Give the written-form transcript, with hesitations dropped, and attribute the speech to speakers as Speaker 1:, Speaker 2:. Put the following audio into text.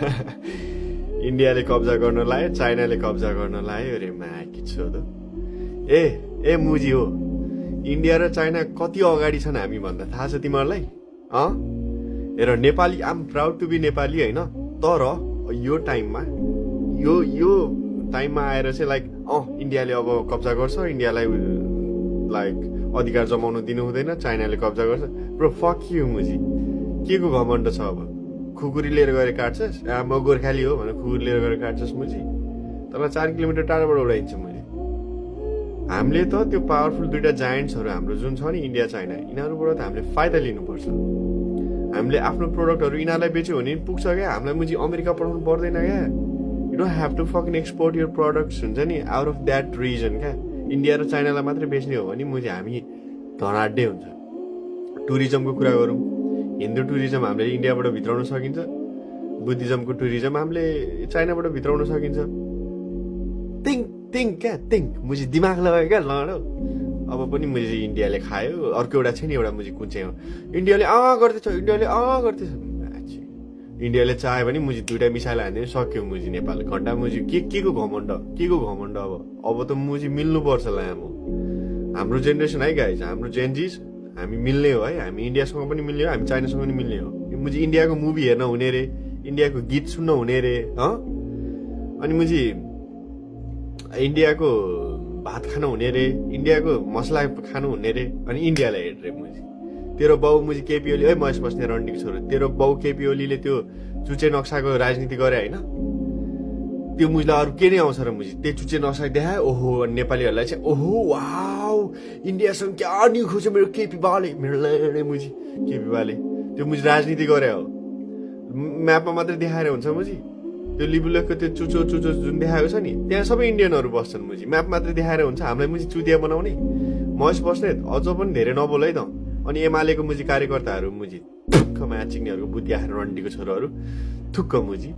Speaker 1: इन्डियाले कब्जा गर्न लायो, चाइनाले कब्जा गर्न लायो अरे माकी छोदो। ए मुजी हो, इन्डिया र चाइना कति अगाडि छन् हामी भन्दा थाहा छ तिमीहरूलाई? हेर, नेपाली, आम प्राउड टु बी नेपाली होइन, तर यो टाइममा आएर चाहिँ लाइक इन्डियाले अब कब्जा गर्छ, इन्डियालाई लाइक अधिकार जमाउनु दिनु हुँदैन, चाइनाले कब्जा गर्छ। ब्रो फक यु मुजी, के को घमण्ड छ? अब खुकुरी लिएर गएर काट्छस्, म गोर्खाली हो भनेर खुकुरी लिएर गएर काट्छस् मुजी, तँलाई 4 किलोमिटर टाढाबाट उडाइन्छ मुजी। हामीले त त्यो पावरफुल दुइटा जायन्ट्सहरू हाम्रो जुन छ नि इन्डिया चाइना, यिनीहरूबाट त हामीले फाइदा लिनुपर्छ। हामीले आफ्नो प्रोडक्टहरू यिनीहरूलाई बेच्यो भने पुग्छ क्या, हामीलाई मुजी अमेरिका पठाउनु पर्दैन क्या। You don't have to fucking export your products हुन्छ नि आउट अफ द्याट रिजन क्या। इन्डिया र चाइनालाई मात्रै बेच्ने हो भने मुजी हामी धनाड्डै हुन्छ। टुरिज्मको कुरा गरौँ, हिन्दू टुरिज्म हामीले इन्डियाबाट भित्राउन सकिन्छ, बुद्धिज्मको टुरिज्म हामीले चाइनाबाट भित्राउन सकिन्छ। थिङ्क मुजी दिमाग लगायो क्या लडो। अब पनि मुजी इन्डियाले खायो, अर्को एउटा छ नि एउटा मुजी कुन चाहिँ हो, इन्डियाले गर्दैछ, इन्डियाले चाह्यो भने मुजी दुइटा मिसाइल हान्दियो सक्यो मुजी नेपाल घन्टा। मुजी के को घमण्ड अब त मुजी मिल्नुपर्छ लामो। हाम्रो जेनेरेसन है गाइज, हाम्रो जेनजिज, हामी मिल्ने हो है, हामी इन्डियासँग पनि मिल्ने हो, हामी चाइनासँग पनि मिल्ने हो। मुजी इन्डियाको मुभी हेर्न हुने रे, इन्डियाको गीत सुन्न हुने रे, अनि मुजी इन्डियाको भात खानु हुने रे, इन्डियाको मसला खानु हुने रे, अनि इन्डियालाई हेर रे मुजी। तेरो बाउ मुजी केपी ओली, है महेश बस्ने रन्डीको छोरो, तेरो बाउ केपी ओलीले त्यो चुचे नक्साको राजनीति गरे होइन, त्यो मुजीलाई अरू के नै आउँछ र मुजी? त्यो चुचे नक्सा देखायो, ओहो नेपालीहरूलाई चाहिँ ओहो वाउ इन्डियासँग क्या निखो छ मेरो केपी बाले, मेरो लडे मुजी केपी बाले। त्यो मुजी राजनीति गरे हो, म्यापमा मात्रै देखाएर हुन्छ मुजी? त्यो लिबुलेकको त्यो चुचो जुन देखाएको छ नि, त्यहाँ सबै इन्डियनहरू बस्छन् मुजी, म्याप मात्रै देखाएर हुन्छ? हामीलाई मुजी चुदिया बनाउने? महेश बस्नेत अझ पनि धेरै नबोल है त। अनि एमालेको मुजी कार्यकर्ताहरू मुजी थुक्क म्याचिङहरूको बुद्धि आएर रन्डीको छोराहरू थुक्क मुजी।